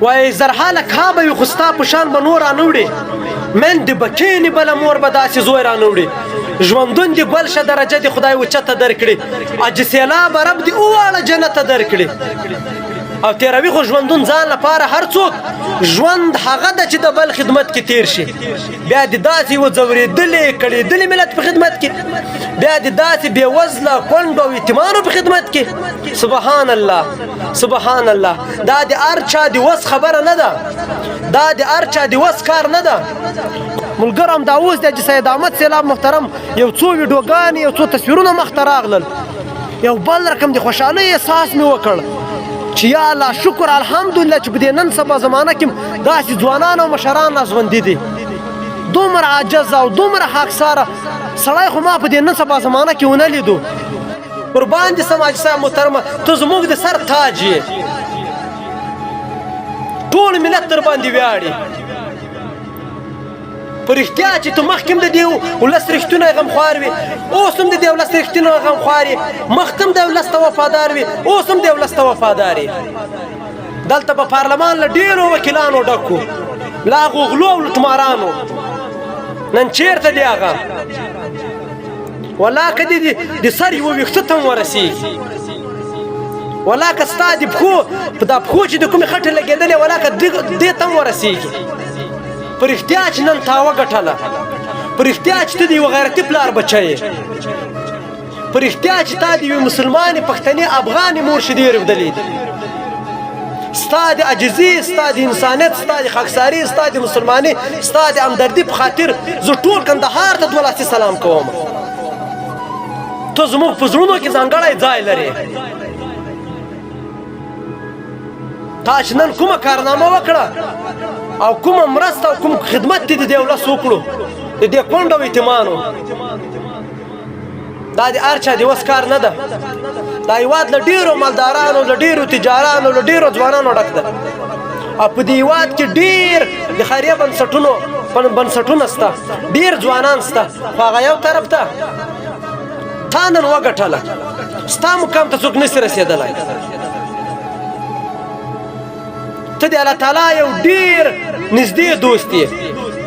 وایي زرها لکها به وي خو ستا په شان به نور رانه وړي، میندې به کښېني بله مور به داسې زوی رانه وړي. ژوندون دې ګل شه درجه دې خدای اوچته درکړي، حاجي سیلابه رب دې اوواړه جنته درکړي. او تیروي خو ژوندون ځان لپاره هر څوک، ژوند هغه ده چې د بل خدمت کې تیر شي. بیا دې داسې یو ځورېدلي کړېدلي ملت په خدمت کې، بیا دې داسې بېوزله کونډو او یتیمانو په خدمت کې. سبحان الله سبحان الله. دا د هر چا د وس خبره نه ده، دا د هر چا د وس کار نه ده. ملګرو همدا اوس د حاجي سید احمد سیلاب محترم یو څو ویډیوګانې یو څو تصویرونه مخته راغلل، یو بل رقم د خوشحالۍ احساس مې وکړ چې یا الله شکر الحمدلله چې په دې نن سبا زمانه کې داسې ځوانان او مشران لا ژوندي دي. دومره عاجز او دومره خاکساره سړی خو ما په دې نن سبا زمانه کې ونه لیدو. قربان دې سم حاجي صاحب محترمه، ته زموږ د سر تاج یې، ټول ملت در باندې ویاړي. په رښتیا چې ته مخکې هم د دې ولس رښتونی غمخوار وي، اوس هم د دې ولس رښتونی غمخوار یې، مخکې هم د ولس ته وفادار وي، اوس هم د ولس ته وفادار یې. دلته به پارلمان له ډېرو وکیلانو ډک و، له هغو غلو او لوټمارانو. نن چېرته دی هغه؟ ولا که دې د سر یوه ویښته ته هم ورسېږي، ولا که ستا د پښو په دا پښو چې د کومې خټې لګېدلې، ولا که دې ته هم ورسېږي. په رښتیا چې نن تا وګټله، په رښتیا چې ته د یوه غیرتي پلار بچی یې، په رښتیا چې تا د یوې مسلمانې پښتنې افغانې مور شیدې رودلې دي. ستا د عاجزي، ستا د انسانیت، ستا د خاکساري، ستا د مسلمانۍ، ستا د همدردي په خاطر زه ټول کندهار ته دوه لاسي سلام کوم. ته زموږ په زړونو کې ځانګړی ځای لرې. تا چې نن کومه کارنامه وکړه او کومه مرسته او کوم خدمت دې د دې ولس وکړو، د دې کونډو او یتیمانو، دا د هر چا د وس کار نه ده. دا هیواد له ډېرو مالدارانو، له ډېرو تجارانو، له ډېرو ځوانانو ډک ده او په دې هیواد کې ډېر د خیریه بنسټونه سته، ډېر ځوانان سته، خو هغه یو طرف ته تا نن وګټله، ستا مقام ته څوک نشي رسېدلی. ته د الله تعالی یو ډیر نږدې دوست یې،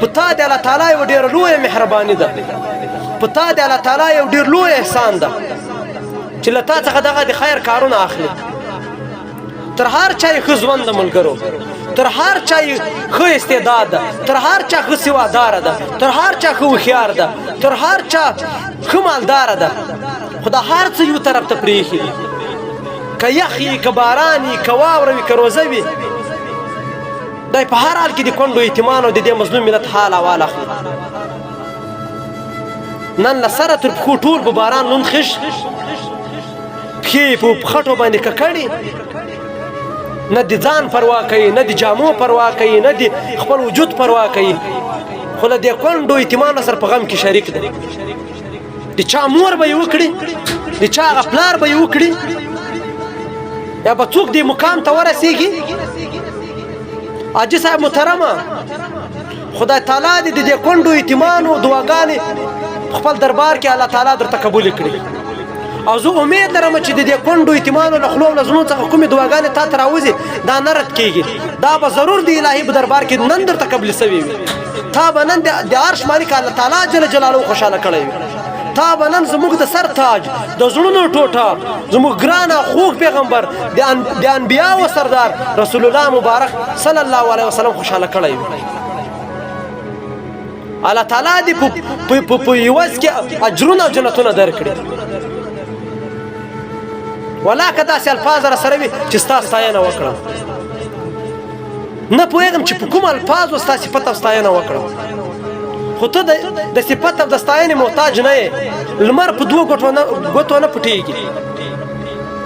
په تا د الله تعالی یو ډیره لویه مهرباني ده، په تا د الله تعالی یو ډیر لوی احسان ده چې له تا څخه دغه د خیر کارونه اخلي. تر هر چا یې ښه ژوند ده ملګرو، تر هر چا یې ښه استعداد ده، تر هر چا ښه سواداره ده، تر هر چا ښه هوښیار ده، تر هر چا ښه مالداره ده، خو دا هر څه یو طرف ته پرېښي دي. که یخ وي، که باران وي، که واوره وي، که روزه وي، دی په هر حال کې د کونډو یتیمانو د دې مظلوم ملت حال احوال اخلي. نن له سره تر پښو ټول په باران لوند خش، پښې یې په خټو باندې ککړې، نه د ځان پروا کوي، نه د جامو پروا کوي، نه د خپل وجود پروا کوي، خو له دې کونډو یتیمانو سره په غم کې شریک دی. د چا مور به یې وکړي، د چا هغه پلار به یې وکړي، یا به څوک دې مقام ته ورسېږي؟ حاجي صاحب محترمه، خدای تعالی دې د دې کونډو یتیمانو دعاګانې خپل دربار کې الله تعالی درته قبول کړي. او زه امید لرم چې د دې کونډو یتیمانو له خولو او له زړونو څخه کومې دعاګانې تا ته راوځي دا نه رد کېږي، دا به ضرور د الهي په دربار کې نن درته قبول سوي وي. تا به نن د عرش مالک الله تعالی جل جلاله خوشحاله کړی وي. تا به نن زموږ د سر تاج، د زړونو ټوټه، زموږ ګران او خوږ پیغمبر، د انبیاو سردار رسول الله مبارک صلی الله علیه وسلم خوشحاله کړی وي. الله تعالی دې په عوض کې اجرونه او جنتونه درکړي. ولا که داسې الفاظ را سره وي چې ستا ستاینه وکړم، نه پوهېږم چې په کوم الفاظو ستا صفت او ستاینه وکړم، خو ته د صفت او د ستاینې محتاج نه یې. لمر په دوو ګوتو نه پټېږي،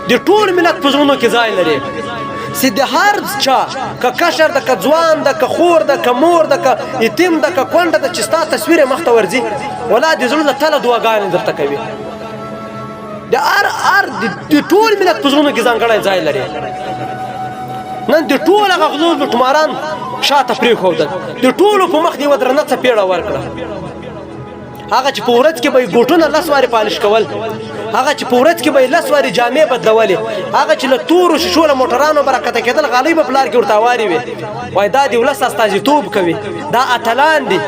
د ټول ملت په زړونو کې ځای لري. چې د هر چا که کشر ده، که ځوان ده، که خور ده، که مور ده، که یتیم ده، که کونډه ده، چې ستا تصویر یې مخته ورځي، ولا د زړه له تله دعاګانې درته کوي. د هر هر د ټول ملت په زړونو کې ځانګړی ځای لري. نن د ټول هغه غلو لوټماران شاته پرېښودل، د ټولو په مخ دې یوه درنه څپېړه ورکړه. هغه چې په ورځ کې به یې ګوټونه لس وارې پالش کول، هغه چې په ورځ کې به یې لس وارې جامې بدلولې، هغه چې له تورو شیشو له موټرانو به راکښته کېدل، غالۍ به په لار کې ورته هوارې وې. وایي دا د ولس استازیتوب کوي، دا اتلان دي.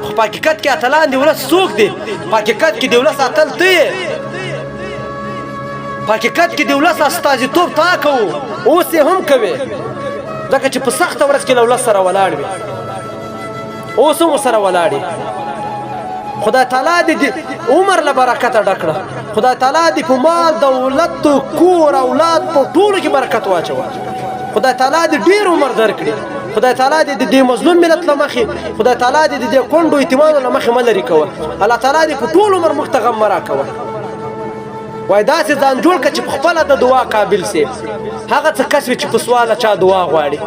خو په حقیقت کې اتلان د ولس څوک دي؟ په حقیقت کې د ولس اتل ته یې، په حقیقت کې د ولس استازیتوب تا کوو، اوس یې هم کوي، ځکه چې په سخته ورځ کې له ولس سره ولاړ وي، اوس هم سره ولاړ. خدای تعالی دې عمر له برکته ډک کړه، خدای تعالی دې په مال، دولت، کور، اولاد په ټولو کې برکت واچوه، خدای تعالی دې ډیر عمر درکړي، خدای تعالی دې د دې مظلوم ملت له مخې، خدای تعالی دې د دې کونډو یتیمانو له مخې مه لرې کوه، الله تعالی دې په ټول عمر موږ ته غم مه راکوه. وای داسې ځان جوړ که چې په خپله د دعا قابل سي، هغه څه کس وي چې په سواله چا دعا غواړي،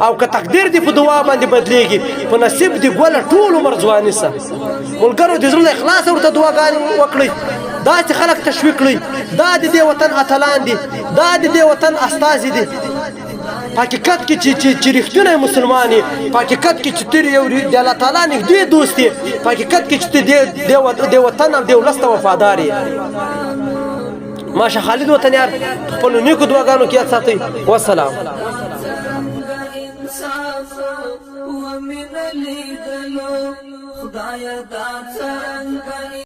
او که تقدیر دې په دعا باندې بدلیږي، په نصیب دې ګوله ټول عمر ځواني سه. ملګرو د زړه اخلاص ورته دعاګانې وکړئ، داسې خلک تشویق کړئ، دا د دې وطن اتلان دي، دا د دې وطن استازي دي. په حقیقت کې چې چې چې رښتونی مسلمان یې، په حقیقت کې چې ته یو د الله تعالی نږدې دوست یې، په حقیقت کې چې ته د وطن او د ولس ته وفادار یې. ماشه خالد وطنیار خپلو نیکو دعاګانو کې یاد ساتئ. والسلام. خدای دا څنګه